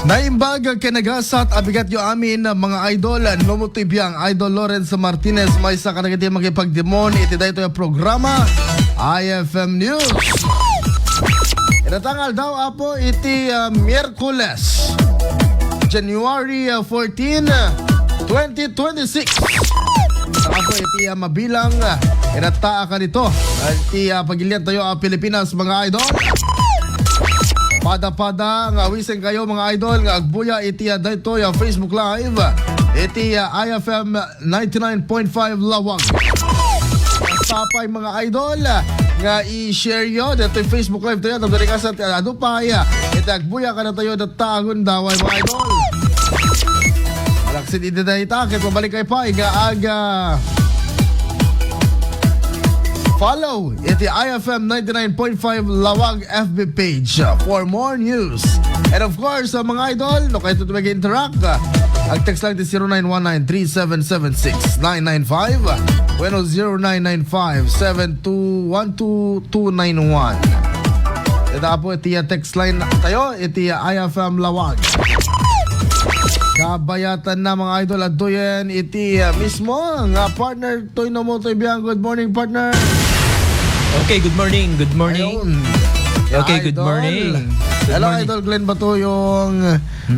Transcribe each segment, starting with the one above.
Naimbag kinagasat abigat yo amin mga idol nomotibiyang Idol Lawrence Martinez may sa kanagiti makipagdemon iti dayto yung programa IFM News. Inatangal daw apo iti Miyerkules January 14, 2026. Apo iti mabilang inataa ka nito iti pagilian tayo Pilipinas mga idol. Pada-pada nga wisen kayo mga idol nga agbuya iti dayto ya Facebook Live iti IFM 99.5 Lawag. Sapay mga idol nga i-share yo dito Facebook Live tayo tapos ka sa adupay iti agbuya ka na tayo datagon daway mga idol. Alaksin iti dayta ket mabalik kay pa nga aga follow iti IFM 99.5 Lawag FB page for more news. And of course, mga idol, no kayo ito mag-interact. Ang text lang iti 0919-3776-995 bueno 0995-7212291. Ito po iti text line tayo iti IFM Lawag. Kabayatan na mga idol at doyen iti mismo nga partner Toy no mo Toy Biang. Good morning partner. Okay, good morning. Good morning. Ayun. Okay, Idol. good morning. Good Hello morning. Idol Glenn ba to yung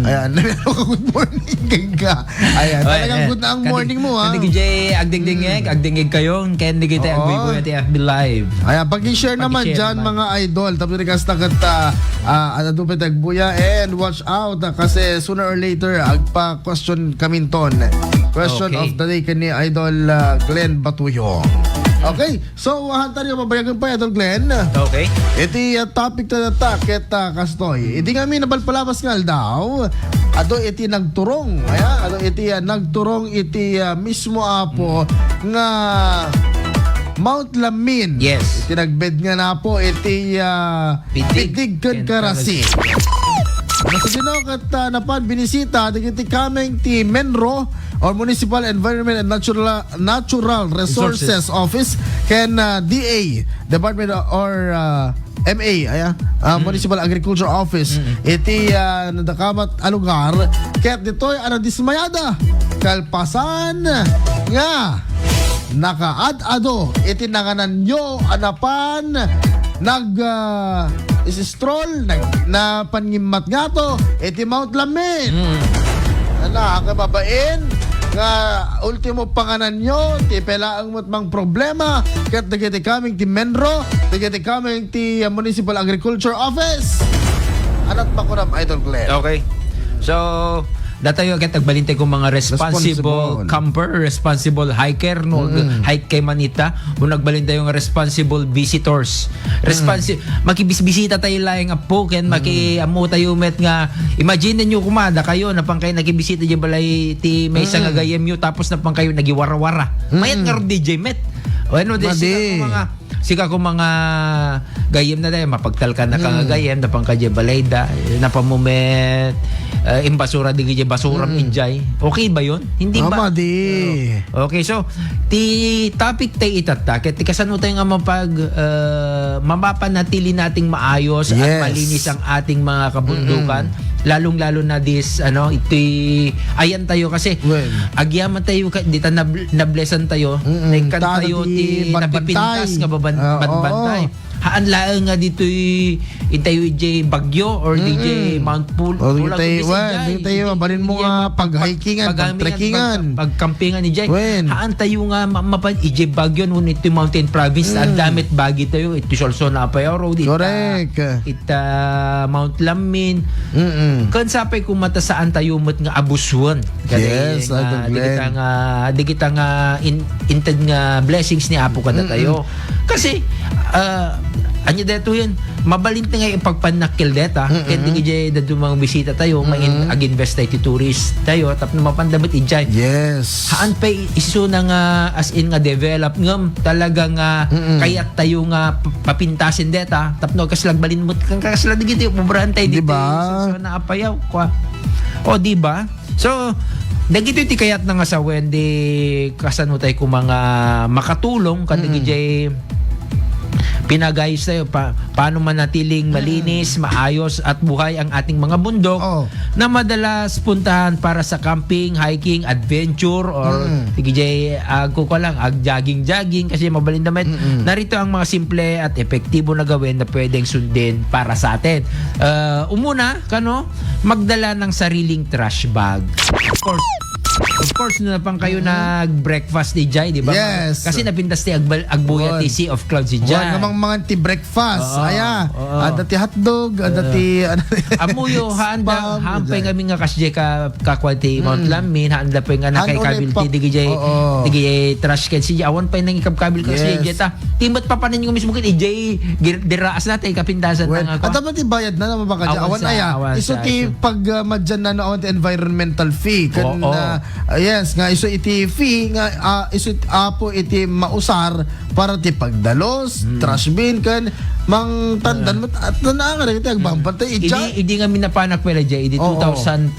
ayan, good morning ka. Ayan, talagang good na ang morning mo ha. Kandi kay agdingdingeg kayo, kandi kita agbigo iti FB Live. Ayan, pag-i-share naman dyan mga idol. Tapos rikas na kata ano doon tagbuya and watch out kasi sooner or later agpa-question kami ton. Question Okay. of the day kani Idol Glenn Batuyong. Okay, so hantar yung mabayagan pa Idol Glenn. Okay. Iti topic na natakit kastoy. Iti kami nabalpalabas ngal daw. Ado iti nagturong. Ado iti nagturong iti mismo apo nga Mount Lamin. Yes. Iti nagbed nga na po iti Pitig ken Karasi. Nasa dinokat napan binisita digiti kameng ti Menro or Municipal Environment and Natural Resources Office ken DA Department or MA Municipal Agriculture Office iti nadakamat lugar ket ditoy ana dismayada kalpasan nga nakaad-ado iti nanganan nyo anapan stroll na pangimat nga to iti Mount Lamin. Kababain nga ultimo panganan nyo ti pelaang matmang problema kat dagiti kaming ti Menro dagiti kaming ti Municipal Agriculture Office anat makuram Idol Glenn. Okay. So, datayo agad agbalintay kong mga responsible camper, responsible hiker, no, hike kay manita, o nagbalintay yung responsible visitors. Makibisbisita tayo lang apo, ken makiamu tayo met nga, imagine nyo kumada kayo, na pang kayo nagibisita dyan balay ti may isang agayem nyo, tapos na pang kayo nagiwara-wara. Mayat nga rin DJ Met. O ano, sika ko mga gayem na tayo, mapagtalkan na kang gayem, na pang kayo balayda, na pamumet, imbasura di gaya basura injay. Okay ba yun? Hindi ba? Di. Okay, so ti topic tayo itatak. Ti kasano tayo nga mapapanatili nating maayos at malinis ang ating mga kabundukan. Lalong-lalo na ayan tayo kasi agyaman tayo di ta nablessan tayo. Naikan tayo ti napipintas nga bantay. Haan laang nga dito itayo DJ Bagyo or DJ Mount Pool. Tayo balin mo nga pag-hikingan, pag-trekkingan, pagkampingan ni Jay. Haan tayo nga mapan DJ Bagyo nun ito Mountain Province. Ang damit bagi tayo. Ito Solso na Apayao Road. Correct. Ita Mount Lamin. Kan sapay kung matasaan tayo mat nga abusuan. Yes, di kita nga inted nga blessings ni Apo kada tayo. Kasi anya deto yun mabalint nga ipagpanakil deta ken di jay dadu mga bisita tayo mag-invest tayo ti tourist tayo tap na mapandamit ijay haan pa isu na nga as in nga develop ngam talaga nga kayat tayo nga papintasin deta tapno kaslag balin mo kang kaslag digiti pobrahan tayo dito so naapayaw kwa o di ba so dagito ti kayat na nga sa Wendy kasano tayo kung mga makatulong kadagi jay pinagayos tayo paano manatiling malinis, maayos at buhay ang ating mga bundok na madalas puntahan para sa camping, hiking, adventure or tigijay ko lang jogging kasi mabalin damit. Narito ang mga simple at epektibo na gawin na pwedeng sundin para sa atin. Umuna, magdala ng sariling trash bag. Of course, na pang kayo nag-breakfast ni Jai, di ba? Yes. Kasi napintas ti agbuya ti Sea of Clouds si Jai. Namang mga ti-breakfast. Ada ti hotdog, ada ti... Amuyo, hampay kami nga kasye kakwati Mount Lamin, haanda pa nga nakay-kabil ti digijay trash can si Jai. Awan pa yung ikab-kabil ka si Jai. Timbat pa panin yung mismo kit, Jai, diraas natin, kapintasan na nga. At dapat bayad na naman baka dyan. Awan aya. Iso ti pag madyan na awan ti environmental fee. Yes, nga iso iti fee nga iso apo iti mausar para ti pagdalos, trash bin kan mang tandan mo at na nga iti agbambantay Hindi nga minapanak pala Jay, 2012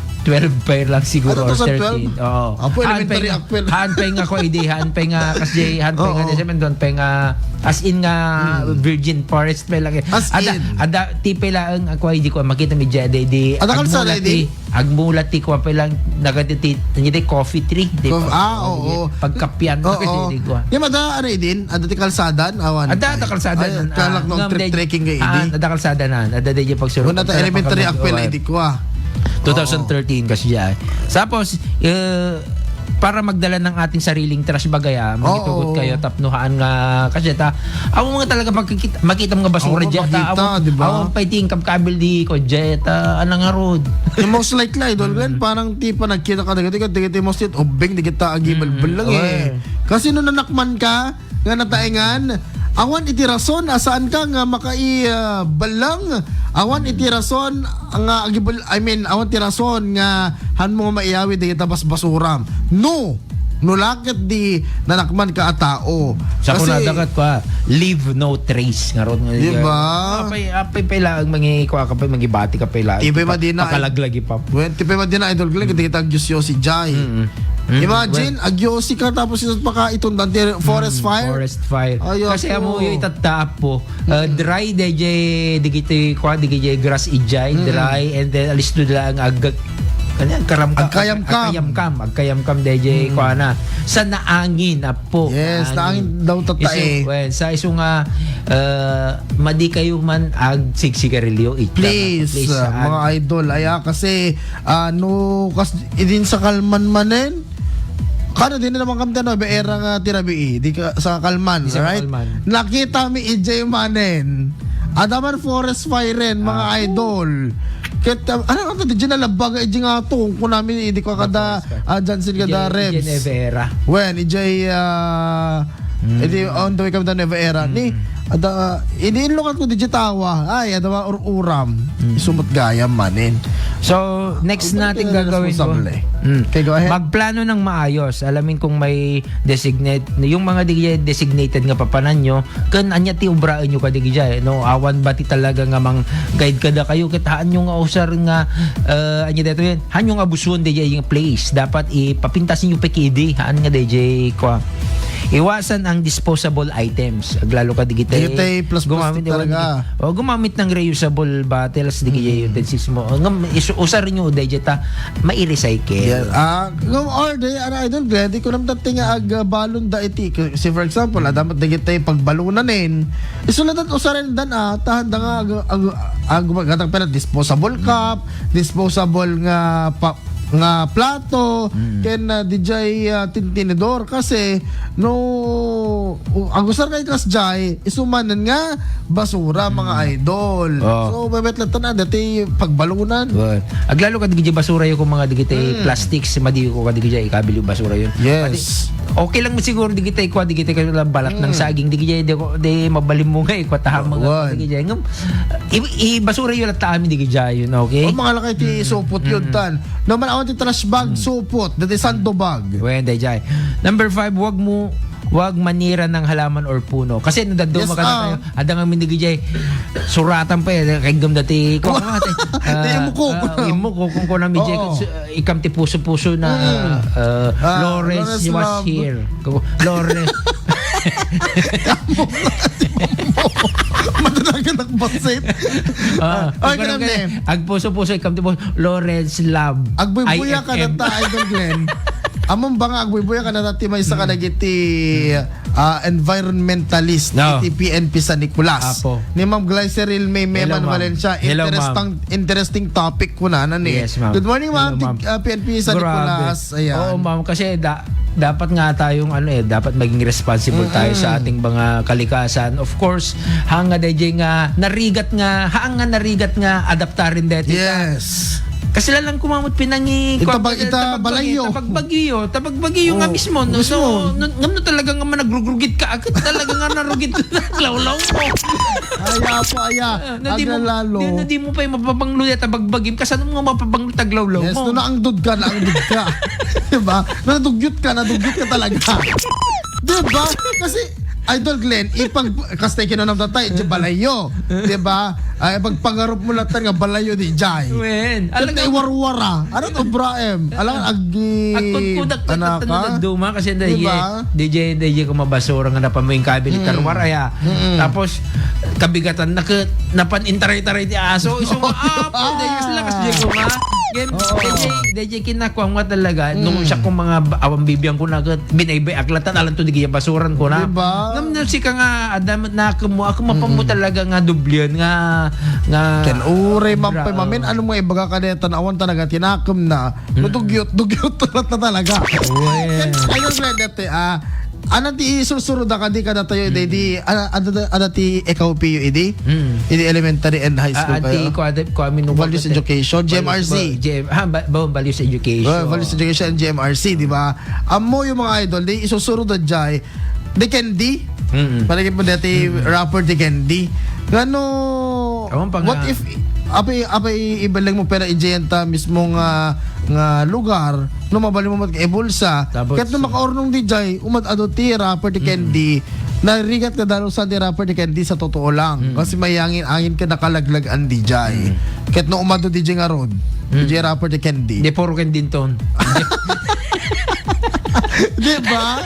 pa lang siguro or 13. Oo. Apo elementary akpel. Hanpay nga ko hanpay nga kasi hanpay nga desemento doon pay nga as in nga virgin forest pa lang. Ada tipe lang ako hindi ko makita mi Jay di. Ada kalsada di. Agmulat ti ko pa lang nagatiti coffee tree di ba? Pagkapyan di ko. Yung ada din, ada ti kalsadan awan. Ada kalsada nan. Kalak nung trekking kay idi. Ada kalsada nan. Ada di pagsurot. Una ta elementary akpel idi ko 2013 kasi yan. Tapos, para magdala ng ating sariling trash bagaya, magitugot kayo, tapnuhaan nga, kasi awang mga talaga makita mga basura dyan. Awang paiting kapkabil di ko, jeta, anang arod. Yung most likely, idol, parang tipa nagkita ka, digiti most it, obeng, digita agibalbal lang Kasi nung nanakman ka, nga nataengan, awan iti rason asaan ka nga makai balang awan iti rason nga awan ti rason nga han mo maiawi di tabas basuram no lakit di nanakman ka a tao sa kunadakat pa leave no trace nga ron nga diba apay pala ang mga kapay magibati ka pala tipe madina pakalaglagi pa tipe madina idol gleg di kita gyusyo si Jai imagine, agyosi ka tapos isot pa ka itong forest fire. Forest fire. Kasi amo yung itatap po. Dry, digiti grass ijay, dry, and then alis to lang agkayam-kam DJ ko na sa naangin na po. Yes, naangin daw tatae. Sa iso nga madi kayo man ag sigsigarilyo please mga idol kasi idin sa kalman manen din naman kamta beera nga tirabi di ka sa kalman right nakita mi ijay manen adaman forest fire mga idol kita ano ka di nalabaga ijay nga to kung namin di ko kada Jansen kada Rebs ijay edi on the way kam ta Nueva Era ni ada iniinlokan ko digitawa adawa uram sumot gayam manin. So next natin gagawin ko okay, go ahead. Magplano ng maayos, alamin kung may yung mga designated nga papanan nyo kan anya ti ubraan nyo kadigijay awan ba ti talaga nga mang guide kada kayo kitaan nyo nga usar nga anya dito yun han yung abusuan DJ yung place dapat ipapintasin yung pekidi haan nga DJ ko iwasan ang disposable items. Aglalo ka digitay plus gumamit talaga. Gumamit ng reusable bottles digitay utensils mo. Usar niyo digita mai-recycle. Or I don't ready ko nam dating ag balon da iti. Kasi for example, dapat digitay pagbalunanin. Isulatan usarin dan tahan da nga gatang pala disposable cup, disposable nga plato ken DJ tintinidor kasi ang gusar kay Kas Jai isumanan nga basura mga idol so bebet lang tanan dati pagbalunan aglalo ka DJ basura yung mga digitay plastics madi ko ka DJ ikabili yung basura yun okay lang siguro digitay ko balat ng saging digitay di mabalim mo nga ikwatahang mga digitay basura yun at amin digitay yun okay mga lakay ti supot yun tan naman awan ti trash bag supot dati sando bag DJ number 5 wag manira ng halaman or puno kasi nadado ka na tayo ada nga minigijay suratan pa kay gam dati ko imuko kung ko na midjay ikam ti puso na Lawrence was here Lawrence basit. Ay, kanam ni. Ag puso-puso ikam tipo Lawrence Lab. Agbuy-buya ka na ta, Idol Glenn. Among ba nga agbuy-buya ka na ta may sa kanagiti environmentalist iti PNP San Nicolas. Apo. Ni Ma'am Glyceril May Meman Hello, ma'am. Valencia. Hello, Interesting topic ko na ni. Yes, ma'am. Good morning, ma'am. Hello, ma'am. PNP San Nicolas. Ayan. Oo, ma'am, kasi dapat nga tayong dapat maging responsible tayo sa ating mga kalikasan. Of course, hanga DJ nga narigat nga adaptarin dito. Yes. Kasi lang kumamot pinangi balayo. Tapagbagyo nga mismo. No? So, ngam talaga nga managrugrugit ka agad talaga nga narugit lawlaw mo. Aglalalo. Di mo pa yung mapapangluya tabagbagim kasi ano nga mapapangluya taglawlaw mo. Yes, no, naangdod ka. Diba? Nadugyot ka talaga. Diba? Kasi Idol Glenn, kastay kinanam tatay, di balayo. Diba? Ay, pagpangarap mo latan nga balayo di jay. Wen. Alam na iwarwara. Ano to, Braem? Alam, Agkudak na duma kasi diba? DJ ko mabasura nga napamoy yung kabinet karwar aya. Tapos, kabigatan napan-intaray-taray di aso. Iso nga, dayos lang kasi ko nga. DJ kinakuha nga talaga nung siya kong mga awang bibiyang ko na binaybay aklatan alam to di kaya basuran ko na. Diba? Ngam na si ka nga adam na ako mapamu talaga nga dublyan nga ken ure mamin ano mo ibaga kaneta na awan talaga tinakom na dugyot na talaga. Idol Glenn dati ano ti isusuro da kadi kada tayo di ano ti ikaw PU idi idi elementary and high school kayo ko amino values education GMRC values education values education and GMRC di ba amo yung mga idol di isusuro da jay de Candy palagi po dati rapper de Candy gano what if apay ibalang mo pera ijenta mismo nga lugar no mabali mo mat ebulsa ket no makaornong DJ umad adoti rapper de Candy narigat ka dalo sa rapper de Candy sa totoo lang kasi may angin ka nakalaglag ang DJ ket no umado DJ nga road DJ rapper de Candy de puro ken dinton di ba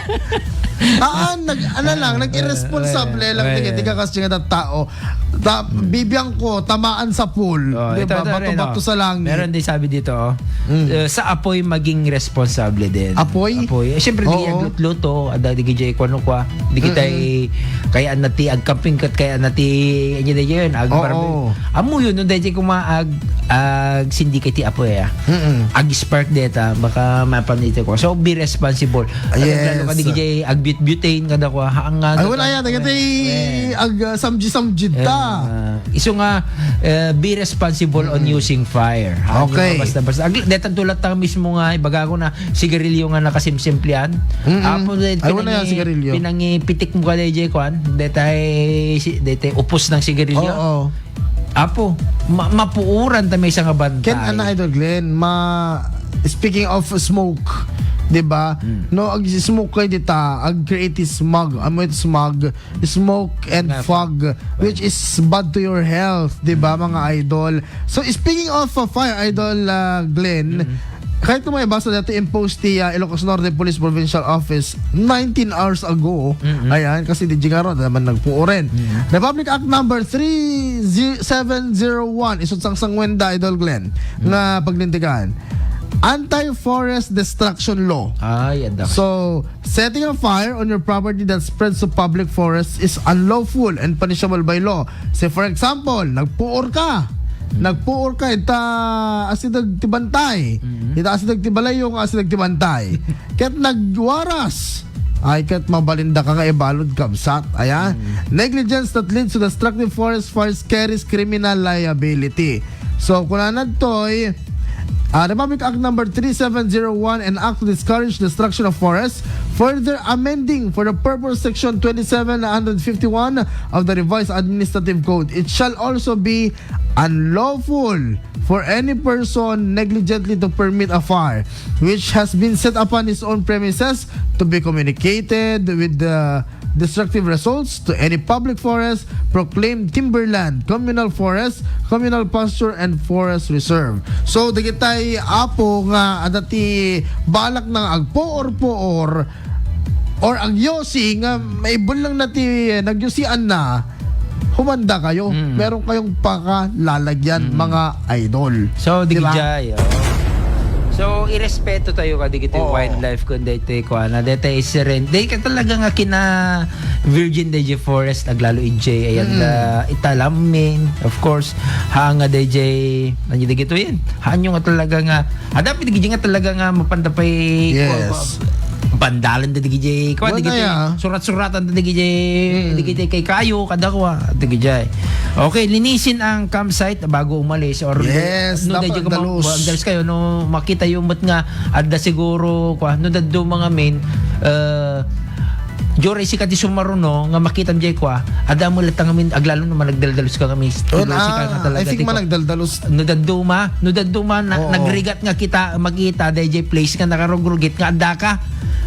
nag-irresponsible lang di ka kasi nga tao bibiyang ko tamaan sa pool diba bato sa langit meron din sabi dito sa apoy maging responsable din apoy syempre di aglut-luto ada di gijay ko di kita kaya nati agcamping kat kaya nati anya di yun amo yun no dahil kumaag syndicate apoy ag spark data baka mapanito ko so be responsible lalo ka di gijay butane kada ko hanga ay wala yan ag samji ta iso nga be responsible on using fire okay basta detan tulad ta mismo nga ibaga ko na sigarilyo nga nakasimsimplian apo pinangi pitik mo ka DJ kwan detay upos ng sigarilyo apo mapuuran ta may isang bantay ken Idol Glenn speaking of smoke diba? No, ag-smoke kayo dita, ag-create smog, smoke and fog, which is bad to your health, diba mga idol? So, speaking of fire, Idol Glenn, kahit kung may basa dito imposed the Ilocos Norte Police Provincial Office 19 hours ago, ayan, kasi di nga ron, naman nagpuo rin. Republic Act number 3701, isutsang sangwenda, Idol Glenn, nga paglintikan. Anti-Forest Destruction Law. So, setting a fire on your property that spreads to public forests is unlawful and punishable by law. Say for example, nagpuor ka ita asidag tibantay. Ita asidag tibalay yung asidag tibantay. Ket nagwaras ay ket mabalinda ka nga ibalod kamsat. Ayan. Negligence that leads to destructive forest fires carries criminal liability. So, kung to'y Republic Act number 3701 and Act to discourage destruction of forests, further amending for the purpose section 2751 of the revised administrative code. It shall also be unlawful for any person negligently to permit a fire which has been set upon his own premises to be communicated with the destructive results to any public forest, proclaimed timberland, communal forest, communal pasture, and forest reserve. So, digitay apo nga adati balak ng agpoor-poor or agyosi nga maibon lang nati nagyosian na humanda kayo. Meron kayong pakalalagyan, mga idol. So, Diba? digijay. So, irespeto tayo ka digito yung wildlife kung dito ko na dito is rin. Dahil ka talaga nga kina Virgin DJ Forest naglalo EJ ayan italamin of course hanga DJ ano digito yan. Hanyo nga talaga nga dapat digijay nga talaga nga mapandapay Yes. bandalan da digijay ko digijay surat-suratan da digijay kay kayo kadakwa digijay. Okay, linisin ang campsite bago umalis or Yes, dapat dalos kayo no makita yung nga adda siguro no daddo mga main Jore si kati sumaruno nga makita mjay kwa ada mo latang amin aglalo naman nagdaldalos ka kami I think man nagdaldalos no daddo ma nagrigat nga kita makita DJ place nga nakarugurugit nga adda ka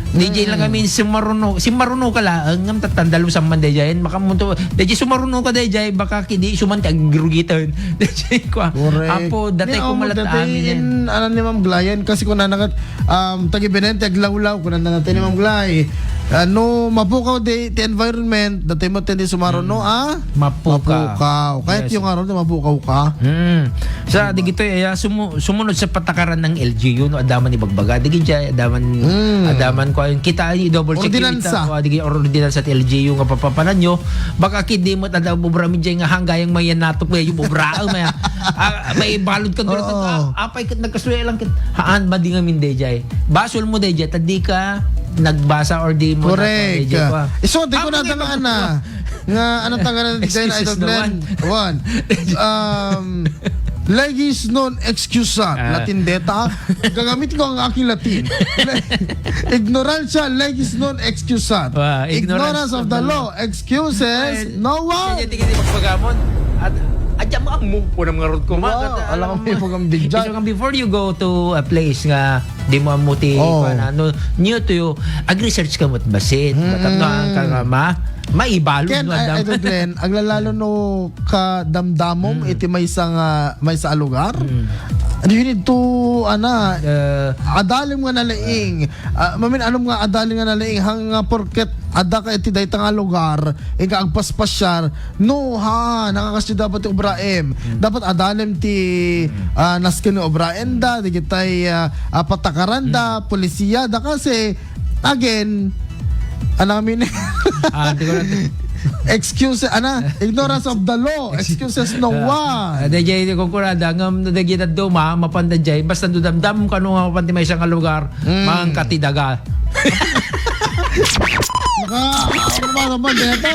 DJ lang kami si maruno ka lang ngam tatandalo sa man DJ makamunto DJ sumaruno ka DJ baka kidi sumanti agrugitan DJ kwa apo datay ko malat amin yan ano ni Ma'am Glayan kasi kung nanakat tagi benente aglawlaw kung natin ni Ma'am Glay no mapukaw the environment datay mo tendi sumaruno mapukaw kahit yung araw na mapukaw ka sa digito ay sumunod sa patakaran ng LGU no adaman ni bagbaga digijay adaman ko yung kita ay double check ordinansa ko digi ordinansa sa LGU nga papapanan nyo baka kidi mo tada bubra mi jay nga hanggayang mayan nato kay yung bubra may balod ka dito apay nagkasuya lang haan ba di nga min DJ basol mo DJ tadi ka nagbasa or di mo correct iso di ko na tamaan na nga anong tanganan DJ na Idol Glenn legis non excusa Latin data gagamit ko ang aking Latin ignorancia legis non excusa ignorance of the law excuses no one hindi magpagamon at adya mo ang mumpo ng mga road ko alam mo yung bigjan before you go to a place nga di mo amuti new to you ag-research ka mo't basit matatnoan ka nga maibalog Ken, Idol Glenn, aglalalo no kadamdamom iti may sa lugar. You need to adalim nga nalaing. Mamin anom nga adalim nga nalaing hang porket ada ka iti dayta nga lugar ing agpaspasyar no nakakasyo dapat ti obraem. Dapat adalim ti nasken no obraem da digitay patakaranda polisiya da kasi again anamin excuse ignorance of the law excuses no one DJ ko kurada ngam dagita do mapanda jay basta do damdam kanu nga mapanti may isang lugar mang katidaga ano naman dito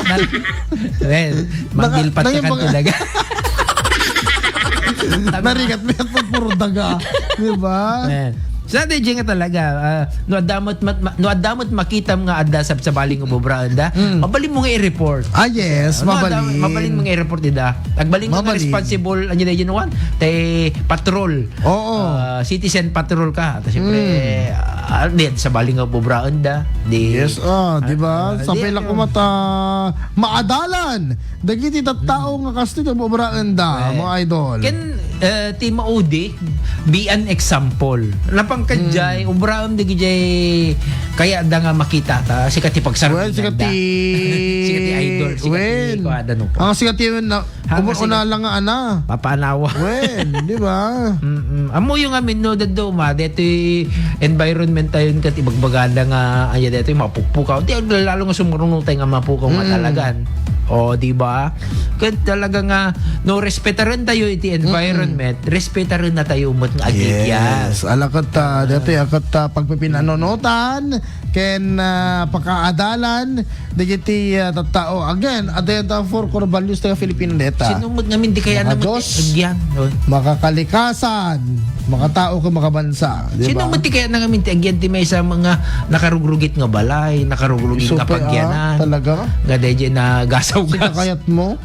magilpat ka katidaga narigat mo yung puro daga diba sa DJ nga talaga no adamot makita nga adda sa baling ubobranda mabalin mo nga i-report yes mabalin mo nga i-report ida agbalin mo nga responsible anyo DJ no one tay patrol citizen patrol ka at syempre sa baling ubobranda yes di ba sapay lang ko mata maadalan dagiti tattao nga kasto ubobranda mga idol ken ti maudi be an example napangkadjay ubraon digijay kaya da nga makita ta sikati pagsarap sikati idol sikati ko adano po ang sikati na una lang nga papanawa di ba amo yung amin no daddo dito environment tayo kat ibagbaganda nga aya dito mapukpukaw di lalo nga sumurunong tayo nga mapukaw matalagan di ba? Kaya talaga nga no respetaran tayo iti environment, respetaran na tayo umot nga agigyan. Yes, alakat dito akat pagpipinanonotan ken pakaadalan digiti tattao again adeta for core values tayo Filipino data. Sinumod ngamin di kaya naman agyan. Makakalikasan, makatao ka makabansa, di ba? Sinumod di kaya ngamin ti agyan ti may sa mga nakarugrugit nga balay, nakarugrugit nga pagyanan. Talaga? Nga deje na gasaw gas. Kayat mo?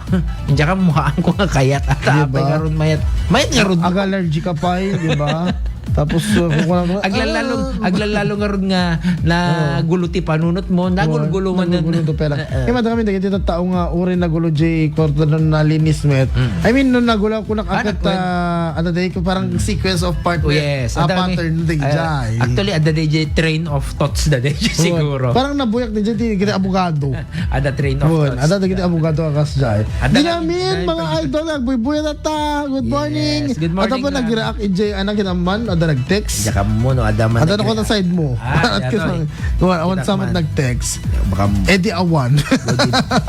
Hindi ka mukhaan ko nga kayat at apay karon mayat nga ron. Ag-allergy ka pa di ba? Tapos kung wala aglalalo nga ron nga na guluti panunot mo, nagulgulungan nagulo to pera. Kaya mada kami dagiti tao nga uri nagulo jay korto na linis met. I mean nung nagulo ko nakakat ada day ko parang sequence of part pattern day jay. Actually ada day jay train of thoughts da day siguro. Parang nabuyak din jay kita abogado. Ada train of thoughts. Ada kita abogado akas jay. Dinamin mga idol nagbubuya na ta. Good morning. Good morning. At pa nag-react jay anak kinaman ada nag-text. Jaka mo no ada man. Ada na ko sa side mo. At kasi awan sa nag-text. Eddie Awan.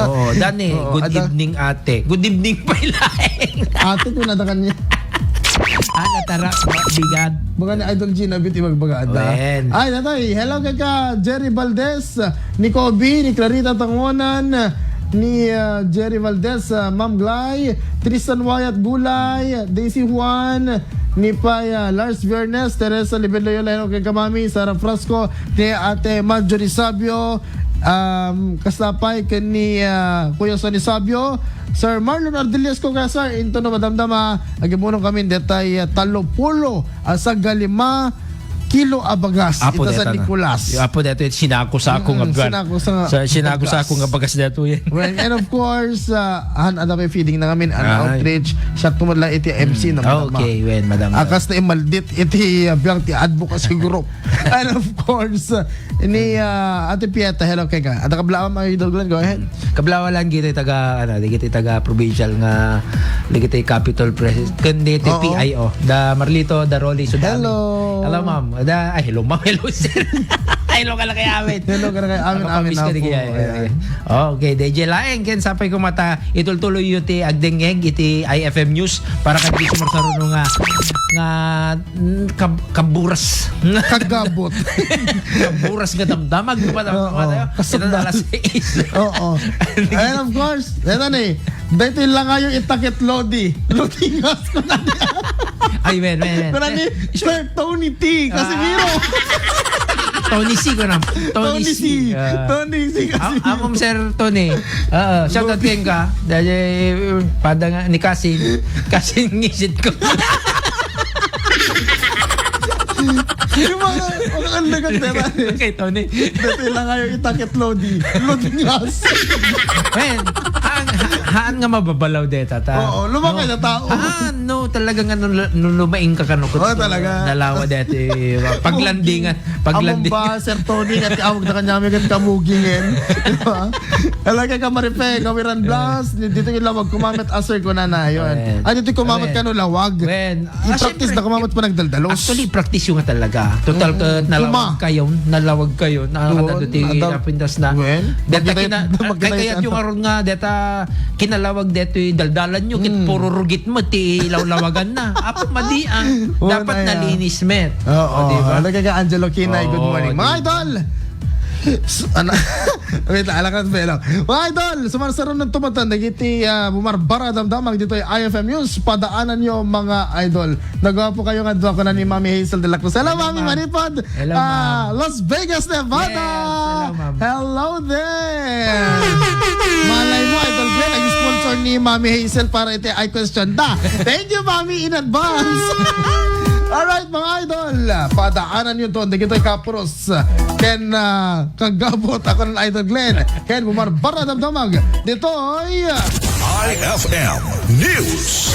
Oo, Dani, good evening ate. Good evening pa ilaing. Ate ko nada kanya. Natara, bigat. Baka ni Idol G na biti magbagada. Ay, natay. Hello kaka Jerry Valdez, ni Kobe, ni Clarita Tangonan, ni Jerry Valdez, Ma'am Glay, Tristan Wyatt Gulay, Daisy Juan, ni Paya, Lars Viernes, Teresa Libeloyola, hello kay Kamami, Sarah Frasco, ni Ate Marjorie Sabio, kasapay ka ni Kuya Sonny Sabio, Sir Marlon Ardelias ko kaya sir, into na madamdama, agimunong kami detay Talopulo, sa Galima, kilo abagas Apo ito sa Nicolas. Apo dito sinako sa ako nga sinako sa ako nga bagas dito yan. Well, and of course, ada pa feeding na kami an outreach siya tumadla iti MC na madama. Okay, when madam. Akas na imaldit iti biyang ti advocacy group. And of course, ni Ate Pieta, hello kay ka. Ada kablawa mga idol Glenn, go ahead. Kablawa lang gito taga taga provincial nga ligiti capital president kundi PIO. Da Marlito, da Rolly Sudami. Hello ma'am. Hello ma'am, hello sir. Hello ka lang kay amin. Hello ka lang kay amin na po. Okay, DJ Laeng, ken sapay ko mata itultuloy yuti agdengeg iti IFM News para kag di sumarsaro nga kaburas. Kagabot. Kaburas nga damdamag pa tayo. Kasabda. Oo. And of course, eto ni, dito lang kayo itakit Lodi. Lodi ngas ko na niya. Ay, men. Kuna ni, Sir Tony T. Casimiro. Tony C ko na. Tony C. Tony C. Casimiro. Amom Sir Tony. Shout out kayo ka. Dahil padang ni Kasin. Kasin ngisit ko. Yung mga alagang tera. Kay Tony. Dito lang kayo itakit Lodi. Lodi ngas. Men, haan nga mababalaw deta ta. Oo, lumakay na tao. No, talaga nga nung lumaing ka kanukot. Oo, talaga. Dalawa deti. Paglandingan. Among ba, Sir Tony, at iawag na kanya may kamugingin. Diba? Talaga ka maripe, kawiran blast. Dito yung lawag, kumamit aser ko na yun. Dito kumamit ka no lawag. I-practice na kumamit pa nagdaldalos. Actually, practice yung nga talaga. Total nalawag kayo. Nakakataduti napindas na. Kaya yung aron nga, deta kinalawag deto daldalan nyo kit puro rugit mo ti lawagan na apo madiang dapat nalinis met. Diba? Nagkaga Angelo Kinay, good morning mga idol. Wait lang, alakas ba lang. Mga idol, sumarsaron ng tumatan nagiti bumarbara damdamag dito ay IFM News. Padaanan nyo mga idol. Nagawa po kayo nga doon ko na ni Mami Hazel de la Cruz. Hello Mami Manipod. Las Vegas, Nevada. Hello there. Malay mo idol Glenn, nag-sponsor ni Mami Hazel para ito ay question da. Thank you Mami in advance. Alright mga idol, padaanan nyo doon. Dito ay Kapuros. Ken kagabot ako ng idol Glenn. Ken bumarbara damdamag. Dito ay IFM News.